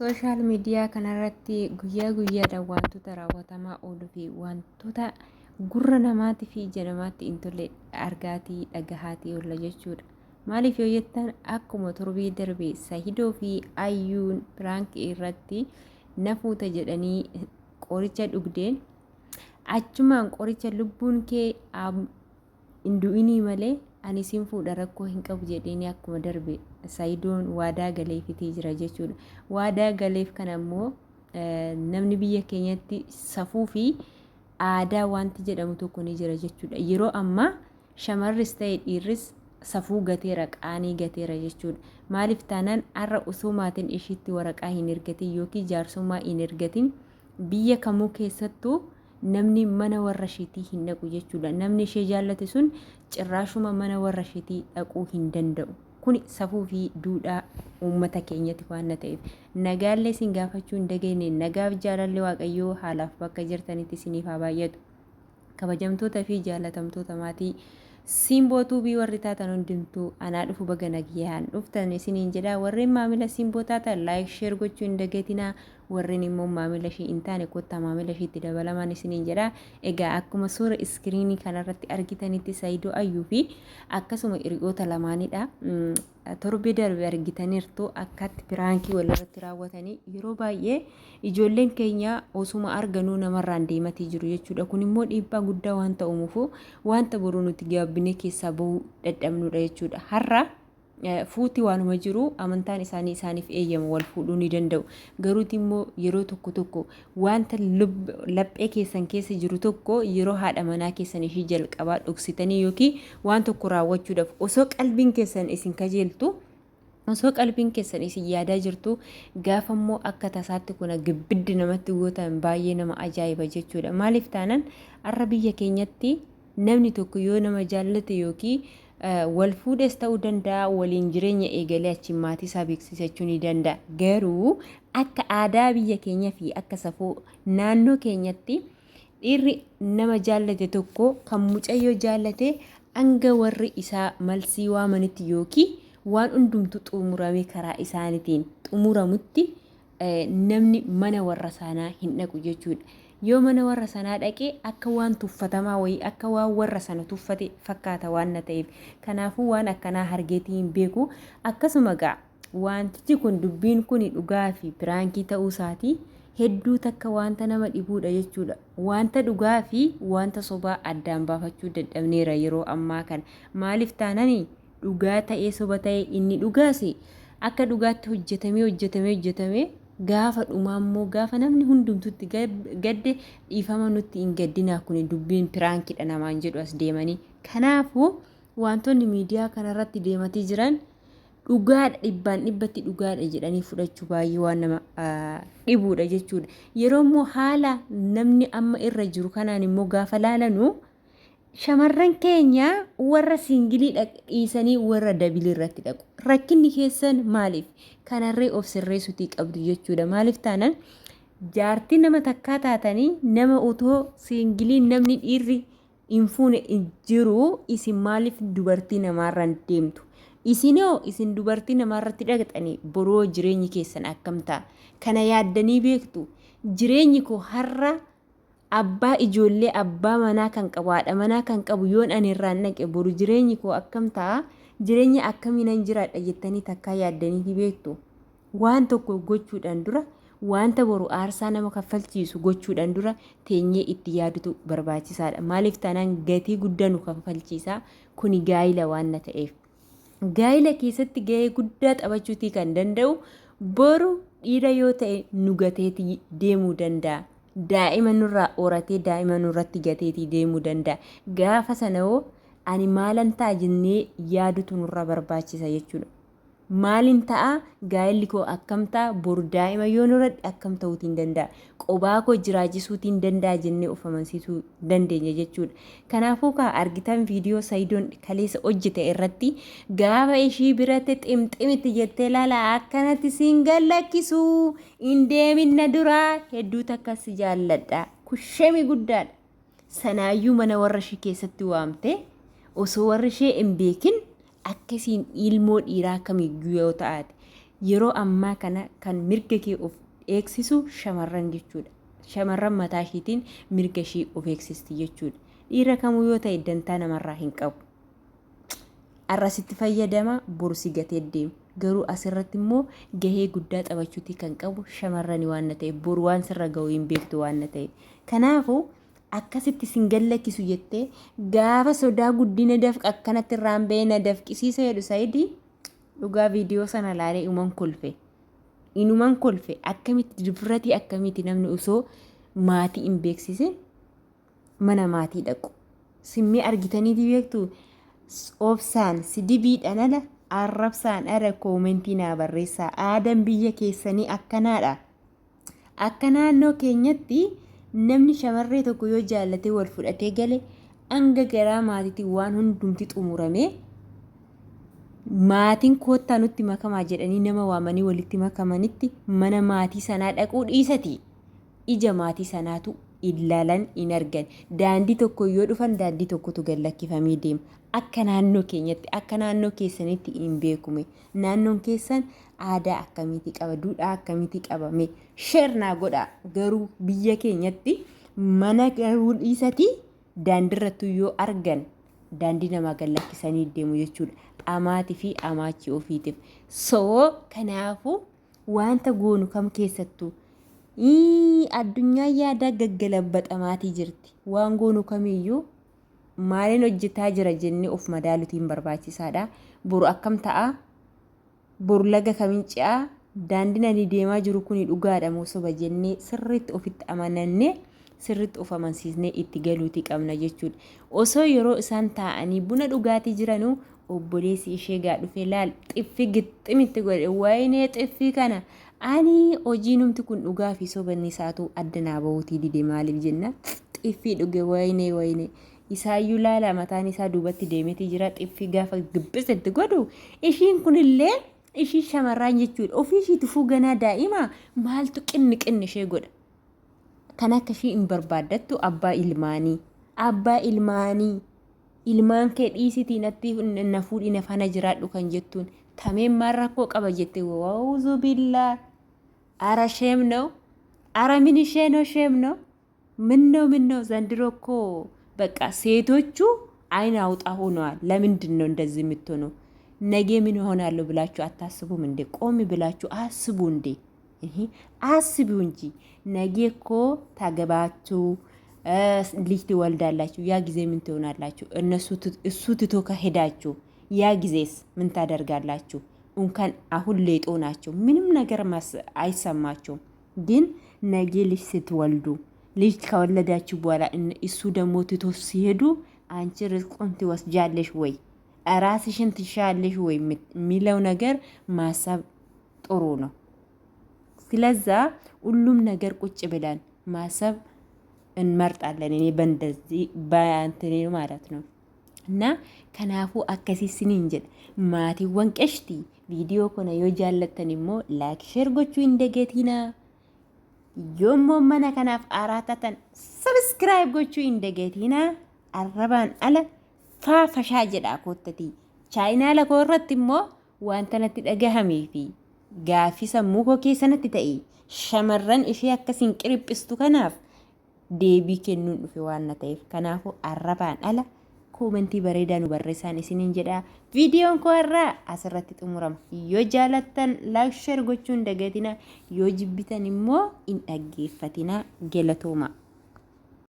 Sooshaal miidiyaa kanarratti guyyaa guyyaadhaan wantoota raawwatamaa ooluu fi wantoota gurra namaatii fi ija namaatti hin tolle argaatii dhagahaatii oolla jechuudha. Maaliif yoo jettan akkuma torbee darbe Sahidoo fi Ayyuun piraankii irratti na fuuta jedhanii qoricha dhugdeen achumaan qoricha lubbuun kee hin du'inii malee ani sin fuudha rakkoo hin qabu jedheenii akkuma darbe Sayidoon waadaa galeefitii jira jechuudha. Waadaa galeef kana immoo namni biyya keenyatti safuu fi aadaa wanti jedhamu tokko ni jira jechuudha. Yeroo ammaa shamarris ta'e dhiirris safuu gateera qaanii gateera jechuudha. Maaliif taanaan har'a osoo maatiin ishiitti waraqaa hin ergatin yookiin jaarsummaa hin ergatin biyya kamuu keessattuu namni mana warra isheetii hin dhaqu jechuudha. Namni ishee jaallate sun cirraashuma mana warra isheetii dhaquu hin danda'u. Kuni safuu fi duudhaa uummata keenyati waan ta'eef. Nagaallee isin gaafachuu hin dageenye nagaaf jaalalli Waaqayyoo haalaaf bakka jirtanitti isiniif haa baay'atu. Kabajamtoota fi jaalatamtoota maatii Simboo Tuubii warri taatan hundumtuu anaa dhufu baga nagayaan dhuftan isiniin jedha. Warreen maamila Simboo taatan like share gochuu hin dagatinaa. Warreen immoo maamila ishii hin taane kottaa maamila ishiitti dabalamaan isiniin jedha. Egaa akkuma suura iskiriinii kanarratti argitanitti Saayidoo Ayyuu fi akkasuma hiriyoota lamaanidha. Torbee darbe argitaniirtu akkatti piraankii walirratti raawwatanii yeroo baay'ee ijoolleen keenya osuma arganuu namarraan deematii jiru jechuudha. Kun immoo dhiibbaa guddaa wanta uumuuf wanta boruu nuti gaabbinee keessaa bahuu dadhabnudha jechuudha. Har'a fuuti waanuma jiru amantaan isaanii isaaniif eeyyamu wal fuudhuu ni danda'u. Garuuti immoo yeroo tokko tokko wanta laphee keessan keessa jiru tokko yeroo haadha manaa keessan ishii jalqabaa dhoksitanii yookiin waan tokko raawwachuudhaaf osoo qalbiin keessan isin kajeeltu osoo qalbiin keessan isin yaadaa jirtu gaafa immoo akka tasaatti kuna gibbiddi namatti gootan baay'ee nama ajaa'iba jechuudha. Maaliif taanan har'a biyya keenyatti namni tokko yoo nama jaallate yookiin wal fuudhes ta'uu danda'a waliin jireenya eegalee achiin maatii isaa beeksisachuu ni danda'a. Garuu akka aadaa biyya keenya fi akka safuu naannoo keenyatti dhiirri nama jaallate tokko kan mucayyoo jaallate hanga warri isaa malsii waamanitti yookiin waan hundumtu xumuramee karaa isaaniitiin xumuramutti namni mana warra sanaa hin dhaqu jechuudha. Yoo mana warra sanaa dhaqe akka waan tuffatamaa wayii akka waan warra sana tuffate fakkaata waan na ta'eef. Kanaafuu waan akkanaa hargeetii hin beeku. Akkasuma gaa wantichi kun dubbiin kun dhugaa fi piraankii ta'uu isaatii hedduu takka wanta nama dhibuudha jechuudha. Wanta dhugaa fi wanta sobaa addaan baafachuu dadhabneera yeroo ammaa kana. Maaliif taanani dhugaa ta'ee soba ta'ee inni dhugaas akka dhugaatti hojjetamee hojjetamee hojjetamee gaafa dhumaa immoo gaafa namni hundumtutti gadde dhiifama nutti hin gaddinaa kun dubbiin piraankidha namaan jedhu as deemanii. Kanaafuu wantoonni miidiyaa kanarratti deematii jiran dhugaadha dhibbaan dhibbatti dhugaadha jedhanii fudhachuu baay'ee waan nama dhibuudha jechuudha. Yeroo immoo haala namni amma irra jiru kanaan immoo gaafa laalanu Shamarran keenya warra siingilii dhiisanii warra dabilii irratti dhaqu. Rakkinni keessan maaliif? Kanarree of sirreessuutii qabdu jechuudha. Maaliif taanaan jaartii nama takkaa taatanii nama otoo siingilii namni dhiirri hin fuune jiru isin maaliif dubartii namaarraan deemtu? Isinoo isin dubartii namaarratti dhaqxanii boroo jireenyi keessan akkam ta'a? Kana yaaddanii beektu? Jireenyi koo har'a Abbaa ijoollee, abbaa manaa kan qabu, haadha manaa kan qabu yoon ani irraan dhaqe boru jireenyi koo akkam ta'a? Jireenya akkamiinan jiraadha jettanii takkaa yaaddaniitii beektu? Waan tokko gochuudhaan dura wanta boru aarsaa nama kaffalchiisu gochuudhaan dura teenyee itti yaadutu barbaachisaadha. Maaliif taanaan gatii guddaa nu kaffalchiisa. Kuni gaa'ila waan na ta'eef. Gaa'ila keessatti gahee guddaa taphachuutii kan danda'u boru dhiira yoo ta'e nu gateetii deemuu danda'a. Daa'ima nurraa horatee daa'ima nurratti gateetii deemuu danda'a. Gaafa sana hoo ani maalan ta'a jennee yaadutu nurra barbaachisa jechuudha. Maalin ta'a gaa'elli koo akkam ta'a boru daa'ima yoon horadhe akkam ta'uutiin danda'a qobaa koo jiraachisuutiin danda'a jennee of amansiisuu dandeenya jechuudha. Kanaafuu kaa argitan viidiyoo Sayidoon kaleessa hojjete irratti gaafa ishii biratti ximximitti jettee laala akkanatti siin gallakkisu hin deemin na duraa hedduu takka si jaalladha kushemi guddaadha. Sanaayyuu mana warra ishii keessatti waamte osoo warri ishee hin beekin Akka isiin ilmoo dhiiraa kamiyyuu yoo ta'aate. Yeroo ammaa kana kan mirga kee of eegsisu shamarran jechuudha. Shamarran mataa ishiitiin mirga ishii of eegsisti jechuudha. Dhiira kamuu yoo ta'e dantaa namarraa hin qabu. Har'a sitti fayyadama, boru si gatee deema. Garuu asirratti immoo gahee guddaa taphachuutii kan qabu shamarrani waan na ta'eef, boru waan sirra ga'u hin beektu waan na ta'eef. Kanaafuu akkasitti sin gallakkisu jettee gaafa sodaa guddina dafqa akkanatti irraan ba'ee na dafqisiisa jedhu Sayidii, dhugaa viidiyoo sana laalee inuman kolfe. Inuman kolfe. Akkamitti difratii, akkamitti namni osoo maatii hin beeksisin mana maatii dhaqu? Simmee argitaniiti beektu? Obsaan sidibiidhaan ala, arrabsaan ala koomentii naa barreessaa. Aadaan biyya keessanii akkanaadha? Akka naannoo keenyatti namni shamarree tokko yoo jaallatee wal fudhatee gale, hanga garaa maatiitiin waan hundumti xumuramee maatiin koottaa nutti makamaa jedhanii nama waamanii walitti makamanitti, mana maatii sanaa dhaquu dhiisati ija maatii sanaatu ilaalan hin argan. Daandii tokko yoo dhufan daandii tokkotu gad lakkifamee deema. Akka naannoo keenyatti, akka naannoo keessanitti hin beekume. Naannoon keessan aadaa akkamiitii qaba? Duudhaa akkamiitii qabame? Share naa godhaa. Garuu biyya keenyatti mana garuu dhiisatii daandiirrattuu yoo argan daandii namaa gad lakkisanii deemu jechuudha. Amaatii fi amaachii ofiitiif. So kanaafuu wanta goonu kam keessattuu addunyaa yaadaa gaggalabaxamaatii jirti. Waan goonu kamiyyuu maaliin hojjetaa jira jennee of madaaluutiin barbaachisaadha. Boru akkam ta'a? Boru laga kamiin ce'aa? Daandiin ani deemaa jiru kuni dhugaadha moo soba jennee sirriitti ofitti amanannee, sirriitti of amansiisnee itti galuutii qabna jechuudha. Osoo yeroo isaan taa'anii buna dhugaatii jiranuu obboleessi ishee gaa dhufee laal xiffii gixximitti godhe. Wayinee, xiffii kana ani hojiinumti kun dhugaa fi sobanni isaatu adda naa bahuutii dide. Maaliif jenna xiffii dhuge? Wayinee, wayinee, isaayyuu laala, mataan isaa duubatti deemeeti jira. Xiffii gaafa gibbisetti godhu ishiin kunillee, ishii shamarraan jechuudha, ofii ishii tufuu ganaa daa'ima maaltu qinni qinni ishee godha? Kan akka ishii hin barbaaddattu abbaa ilmaanii, abbaa ilmaanii, ilmaan kee dhiisitii natti na fuudhii na faana jiraadhu kan jettuun tameen maal rakkoo qaba jette? Wauzu billaa, ara sheem ነው፣ አረ ምን ሼ ነው፣ ሼም ነው። ምን ነው፣ ምን ነው? ዘንድሮ እኮ በቃ ሴቶቹ አይን አውጣ ሆነዋል። ለምንድን ነው እንደዚህ የምትሆነው? ነገ ምን እሆናለሁ ብላችሁ አታስቡም እንዴ? ቆም ብላችሁ አስቡ እንዴ? ይሄ አስቢው እንጂ። ነገ እኮ ታገባችሁ ልጅ ትወልዳላችሁ። ያ ጊዜ ምን ትሆናላችሁ? እነሱ እሱ ትቶ ከሄዳችሁ ያ ጊዜስ ምን ታደርጋላችሁ? እንኳን አሁን ሌጦ ናቸው፣ ምንም ነገር አይሰማቸውም። ግን ነገ ልጅ ስትወልዱ፣ ልጅ ከወለዳችሁ በኋላ እሱ ደግሞ ትቶ ሲሄዱ አንቺ ርዝቁን ትወስጃለሽ ወይ፣ ራስሽን ትሻለሽ ወይ የሚለው ነገር ማሰብ ጥሩ ነው። ስለዛ ሁሉም ነገር ቁጭ ብለን ማሰብ እንመርጣለን። እኔ በእንደዚህ በእንትኔ ማለት ነው። እና kanaafuu akkasii siniin jedha, maatiiwwan qeshtii. Viidiyoo kana yoo jaallattan immoo like, share gochuu hin dagatinaa. Yoommoo mana kanaaf haaraa taatan subscribe gochuu hin dagatinaa. Arrabaan ala faafashaa jedhaa koottatii. Chaayinaala koo irratti immoo wanta natti dhagahamee fi gaaffii sammuu koo keessa natti ta'e shamarran ishee akkasiin qiriphistu kanaaf deebii kennuun dhufe waan na ta'eef, kanaafuu arrabaan ala koomentii bareedaa nu barreessaan isiniin jedha. Viidiyoon koo irraa asirratti xumurama. Yoo jaalattan like, share gochuu hin dagatina. Yoo jibbitan immoo hin dhaggeeffatina. Galatooma.